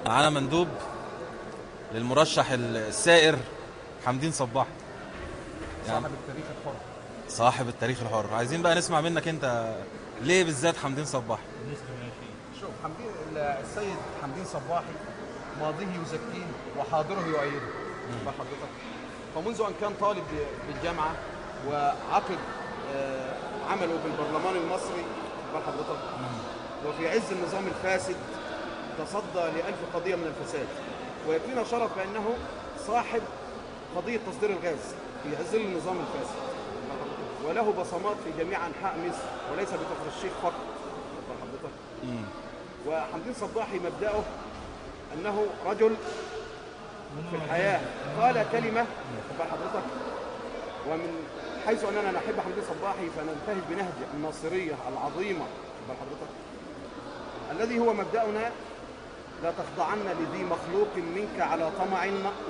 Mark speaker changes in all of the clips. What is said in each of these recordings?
Speaker 1: معانا مندوب للمرشح السائر حمدين صباحي،
Speaker 2: يعني صاحب التاريخ الحر.
Speaker 1: صاحب التاريخ الحر. عايزين بقى نسمع منك انت ليه بالذات حمدين صباحي؟
Speaker 2: شوف، حمدين السيد حمدين صباحي ماضيه يزكيه وحاضره يؤيده. حضرتك فمنذ ان كان طالب بالجامعة وعقد عمله بالبرلمان المصري حضرتك، وفي عز النظام الفاسد تصدى لألف قضية من الفساد، ويكفينا شرف بأنه صاحب قضية تصدير الغاز في ظل النظام الفاسد، وله بصمات في جميع أنحاء مصر وليس بكفر الشيخ فقط حضرتك. وحمدين صباحي مبدأه أنه رجل في الحياة قال كلمة حضرتك، ومن حيث أننا نحب حمدين صباحي فننتهج بنهج الناصرية العظيمة حضرتك، الذي هو مبدأنا: لا تخضعن لذي مخلوق منك على طمع،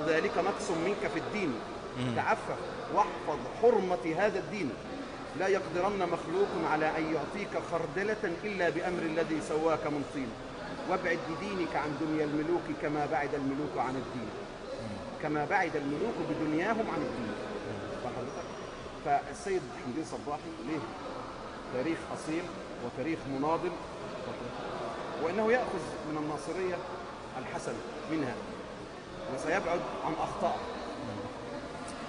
Speaker 2: ذلك نقص منك في الدين. تعفف واحفظ حرمة هذا الدين، لا يقدرن مخلوق على أن يعطيك خردلة إلا بأمر الذي سواك من طين. وابعد بدينك عن دنيا الملوك كما بعد الملوك عن الدين، كما بعد الملوك بدنياهم عن الدين. فالسيد حمدين صباحي له تاريخ أصيل وتاريخ مناضل، وإنه يأخذ من الناصرية الحسن منها وسيبعد عن أخطائه.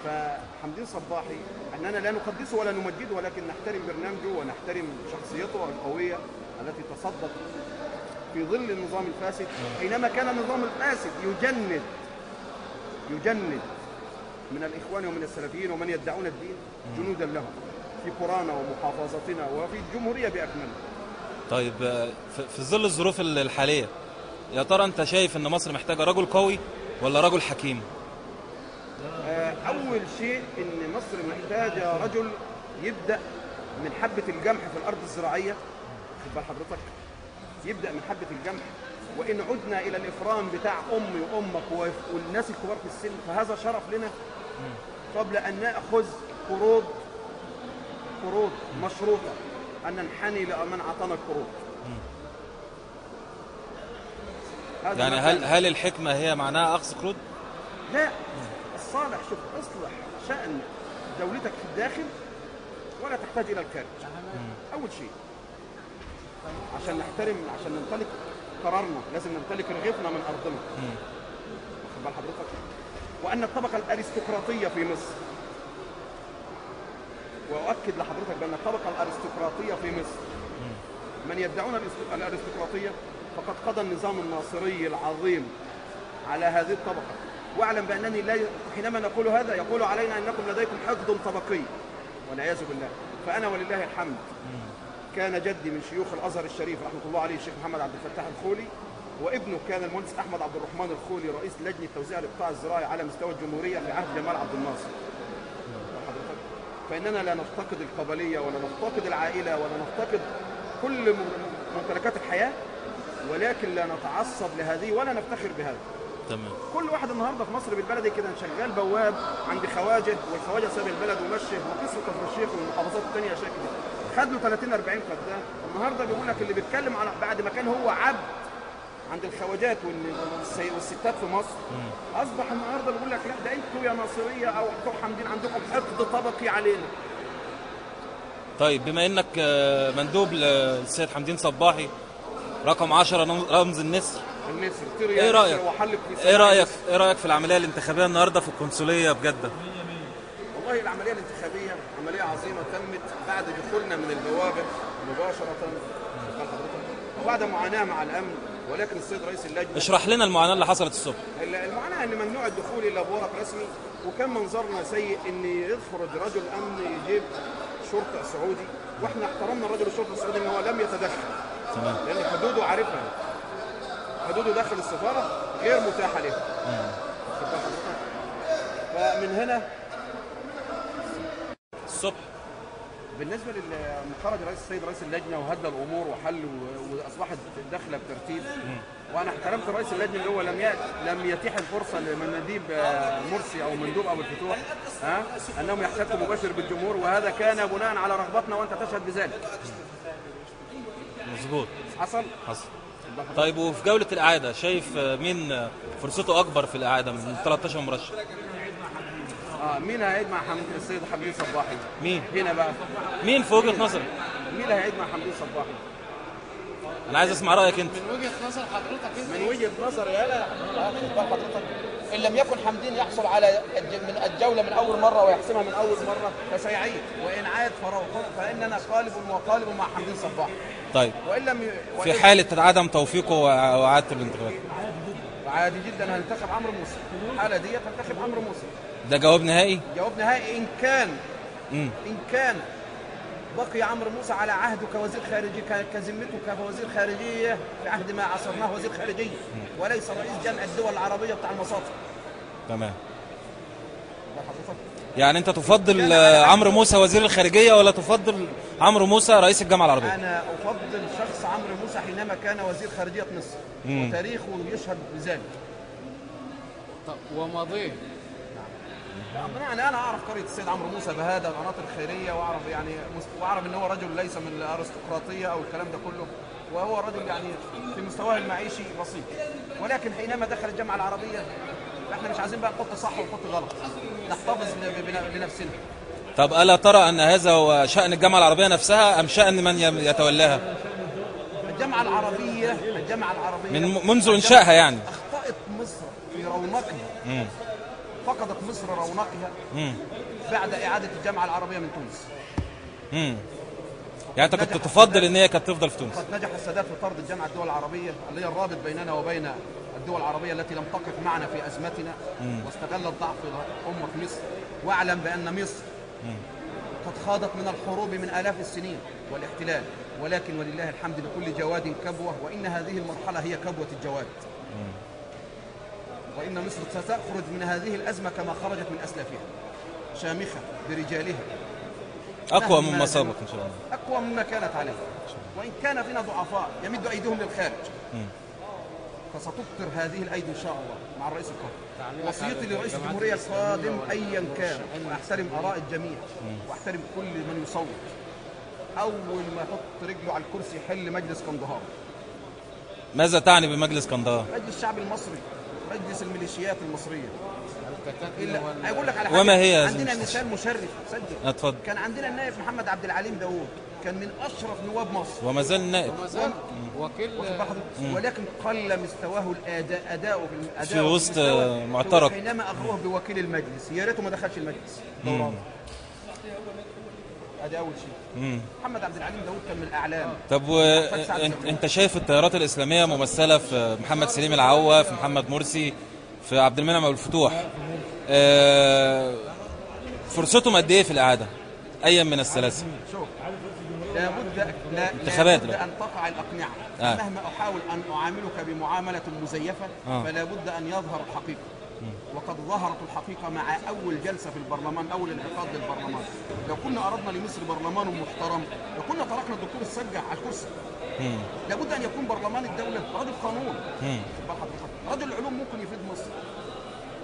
Speaker 2: فحمدين صباحي أننا لا نقدسه ولا نمجده، ولكن نحترم برنامجه ونحترم شخصيته القوية التي تصدت في ظل النظام الفاسد، حينما كان النظام الفاسد يجند من الإخوان ومن السلفيين ومن يدعون الدين جنودا لهم في قرانا ومحافظتنا وفي الجمهورية بأكملها.
Speaker 1: طيب، في ظل الظروف الحالية، يا ترى أنت شايف أن مصر محتاجة رجل قوي ولا رجل حكيم؟
Speaker 2: أول شيء أن مصر محتاجة رجل يبدأ من حبة القمح في الأرض الزراعية. خد بال حضرتك، يبدأ من حبة القمح، وإن عدنا إلى الإفران بتاع أمي وأمك والناس الكبار في السن فهذا شرف لنا، قبل أن نأخذ قروض مشروطة، أن ننحني لمن أعطانا القروض.
Speaker 1: يعني هل الحكمة هي معناها أخذ قروض؟
Speaker 2: لا، الصالح شوف، اصلح شأن دولتك في الداخل ولا تحتاج إلى الخارج. أول شيء عشان نحترم، عشان نمتلك قرارنا لازم نمتلك رغيفنا من أرضنا. واخد بال حضرتك؟ وأن الطبقة الأرستقراطية في مصر، وأؤكد لحضرتك بأن الطبقة الأرستقراطية في مصر من يدعون الأرستقراطية فقد قضى النظام الناصري العظيم على هذه الطبقة. واعلم بأنني لا، حينما نقول هذا يقول علينا أنكم لديكم حقد طبقي والعياذ بالله. فأنا ولله الحمد كان جدي من شيوخ الأزهر الشريف رحمة الله عليه الشيخ محمد عبد الفتاح الخولي، وابنه كان المهندس أحمد عبد الرحمن الخولي رئيس لجنة توزيع الإقطاع الزراعي على مستوى الجمهورية في عهد جمال عبد الناصر. فإننا لا نفتقد القبلية ولا نفتقد العائلة ولا نفتقد كل ممتلكات الحياة، ولكن لا نتعصب لهذه ولا نفتخر بهذا.
Speaker 1: تمام.
Speaker 2: كل واحد النهارده في مصر بالبلدي كده شغال بواب عند خواجه، والخواجه ساب البلد ومشي، وقصة كفر الشيخ والمحافظات الثانية شكل خد له 30 40 فدان. النهارده بيقول لك اللي بيتكلم على بعد ما كان هو عبد عند الخواجات والستات في مصر، اصبح النهارده بيقول لك لا ده انتوا يا ناصريه او بتوع حمدين عندكم حقد طبقي علينا.
Speaker 1: طيب، بما انك مندوب للسيد حمدين صباحي رقم 10 رمز النسر،
Speaker 2: النسر،
Speaker 1: ايه رايك؟ ايه رايك في العملية الانتخابية النهارده في القنصليه بجده؟
Speaker 2: والله العملية الانتخابية عملية عظيمة تمت بعد دخولنا من البوابة مباشرة وبعد معاناة مع الامن، ولكن السيد رئيس اللجنة
Speaker 1: اشرح لنا المعاناة اللي حصلت الصبح.
Speaker 2: المعاناة ان ممنوع الدخول الا بورق رسمي، وكان منظرنا سيء ان يخرج رجل امن يجيب شرطه سعودي، واحنا احترمنا الرجل الشرطة السعودي ان هو لم يتدخل.
Speaker 1: تمام.
Speaker 2: لان حدوده عارفها، حدوده داخل السفارة غير متاحة له. فمن هنا
Speaker 1: الصبح
Speaker 2: بالنسبة لما خرج رئيس السيد رئيس اللجنة وهدى الامور وحل واصبحت داخله بترتيب، وانا احترمت رئيس اللجنة اللي هو لم يتيح الفرصة لمناديب مرسي او مندوب ابو الفتوح انهم يحتكوا مباشر بالجمهور، وهذا كان بناء على رغبتنا وانت تشهد بذلك.
Speaker 1: مظبوط.
Speaker 2: حصل.
Speaker 1: طيب وفي جولة الاعادة شايف مين فرصته اكبر في الاعادة من 13 مرشح؟
Speaker 2: مين هيعيد مع السيد حمدين صباحي؟ مين؟ هنا بقى
Speaker 1: مين في وجهة نظرك؟
Speaker 2: مين اللي هيعيد مع حمدين صباحي؟
Speaker 1: انا عايز اسمع رايك انت.
Speaker 3: من وجهة نظر حضرتك انت.
Speaker 2: من وجهة نظري انا حضرتك ان لم يكن حمدين يحصل على من الجولة من اول مرة ويحسمها من اول مرة فسيعيد، وان عاد فاننا قالب وقالب مع حمدين صباحي.
Speaker 1: طيب
Speaker 2: وان لم
Speaker 1: في حاله عدم توفيقه واعاده الانتخابات
Speaker 2: عادي جدا هننتخب عمرو موسى. الحالة دي هننتخب عمرو موسى.
Speaker 1: ده جواب نهائي؟
Speaker 2: جواب نهائي ان كان ان كان بقي عمرو موسى على عهده كوزير خارجية، كذمته كوزير خارجية في عهد ما عصرناه وزير خارجية، وليس رئيس جامعه الدول العربية بتاع المساطر.
Speaker 1: تمام. يعني انت تفضل عمرو موسى وزير الخارجية ولا تفضل عمرو موسى رئيس الجامعة العربية؟
Speaker 2: انا افضل شخص عمرو موسى حينما كان وزير خارجية مصر، وتاريخه يشهد بذلك.
Speaker 3: طب وماضيه؟
Speaker 2: يعني انا اعرف قرية السيد عمرو موسى بهذا القناطر الخيرية، واعرف يعني واعرف ان هو رجل ليس من الارستقراطيه او الكلام ده كله، وهو رجل يعني في مستواه المعيشي بسيط، ولكن حينما دخل الجامعة العربية احنا مش عايزين بقى نحط صح ونحط غلط، نحتفظ لنفسنا.
Speaker 1: طب الا ترى ان هذا هو شأن الجامعة العربية نفسها ام شأن من يتولاها؟
Speaker 2: الجامعة العربية، الجامعة العربية
Speaker 1: من منذ انشائها يعني
Speaker 2: اخطأت مصر في رونقها. فقدت مصر رونقها بعد إعادة الجامعة العربية من تونس.
Speaker 1: يعني أنت كنت تفضل إن هي كانت تفضل في تونس؟
Speaker 2: قد نجح السادات في طرد الجامعة الدول العربية اللي هي الرابط بيننا وبين الدول العربية التي لم تقف معنا في أزمتنا، واستغلت ضعف أمة مصر. واعلم بأن مصر قد خاضت من الحروب من آلاف السنين والاحتلال، ولكن ولله الحمد لكل جواد كبوة، وإن هذه المرحلة هي كبوة الجواد. وإن مصر ستخرج من هذه الأزمة كما خرجت من أسلافها، شامخة برجالها،
Speaker 1: أقوى مما سبق إن شاء الله،
Speaker 2: أقوى مما كانت عليه. وإن كان فينا ضعفاء يمد أيديهم للخارج، فستبطر هذه الأيدي إن شاء الله مع الرئيس القادم. وصيتي لرئيس الجمهورية القادم أيا كان، وأحترم آراء الجميع وأحترم كل من يصوت، أول ما يحط رجله على الكرسي يحل مجلس قندهار.
Speaker 1: ماذا تعني بمجلس قندهار؟
Speaker 2: مجلس الشعب المصري، مجلس الميليشيات المصرية. اقول لك على حاجة،
Speaker 1: وما هي
Speaker 2: عندنا مثال مشرف سجل.
Speaker 1: اتفضل.
Speaker 2: كان عندنا النائب محمد عبد العليم داوود، كان من اشرف نواب مصر
Speaker 1: وما زال نائب
Speaker 3: وكيل،
Speaker 2: ولكن قل مستواه الاداء، اداؤه
Speaker 1: في وسط معترك
Speaker 2: حينما اغروه بوكيل المجلس. يا ريته ما دخلش المجلس دوران. ادي اول شيء. محمد عبد العليم داوود كان من الاعلام.
Speaker 1: طب انت شايف التيارات الاسلامية ممثلة في محمد سليم العوا، في محمد مرسي، في عبد المنعم ابو الفتوح، فرصتهم قد ايه في الاعادة ايا من الثلاثة؟
Speaker 2: شوف، لابد
Speaker 1: انتخابات
Speaker 2: ان تقع الاقنعة. مهما احاول ان اعاملك بمعاملة مزيفة فلا بد ان يظهر الحقيقة. وقد ظهرت الحقيقة مع أول جلسة في البرلمان، أول انعقاد للبرلمان. لو كنا أردنا لمصر برلمان محترم لكنا تركنا الدكتور السجع على الكرسي. لابد أن يكون برلمان الدولة رجل قانون، رجل العلوم ممكن يفيد مصر،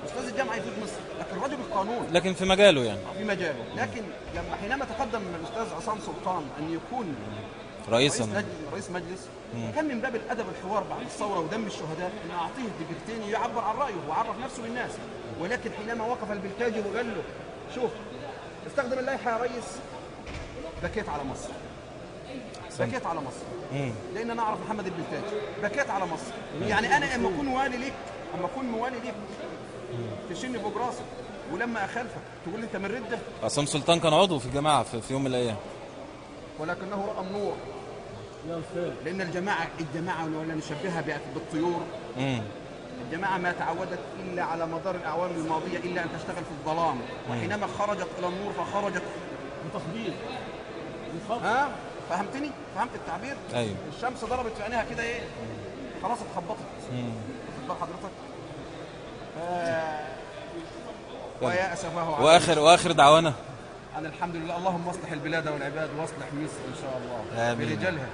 Speaker 2: أستاذ الجامعة يفيد مصر، لكن رجل القانون
Speaker 1: لكن في مجاله يعني
Speaker 2: في مجاله. لكن لما حينما تقدم الأستاذ عصام سلطان أن يكون
Speaker 1: رئيس
Speaker 2: مجلس، كان من باب الادب الحوار بعد الثورة ودم الشهداء ان اعطيه دقيقتين يعبر عن رايه وعرف نفسه للناس. ولكن حينما وقف البلتاجي وقال له شوف استخدم اللائحة يا ريس، بكيت على مصر. بكيت على مصر لان انا اعرف محمد البلتاجي. بكيت على مصر. يعني انا اما اكون والي ليك، اما اكون موالي ليك تشيلني فوق راسك، ولما اخالفك تقول لي انت من رده.
Speaker 1: عصام سلطان كان عضو في الجماعة في يوم من الايام،
Speaker 2: ولكنه راى النور. لأن الجماعة ولا نشبهها بالطيور. الجماعة ما تعودت إلا على مدار الأعوام الماضية إلا أن تشتغل في الظلام، وحينما خرجت إلى النور فخرجت
Speaker 4: بتخبيط.
Speaker 2: ها فهمتني؟ فهمت التعبير؟
Speaker 1: أيوه.
Speaker 2: الشمس ضربت في عينيها كده إيه؟ خلاص اتخبطت. واخد بال حضرتك؟ ويا أسفاه.
Speaker 1: وآخر دعوانا
Speaker 2: أنا الحمد لله، اللهم اصلح البلاد والعباد واصلح مصر إن شاء الله. آمين. برجالها.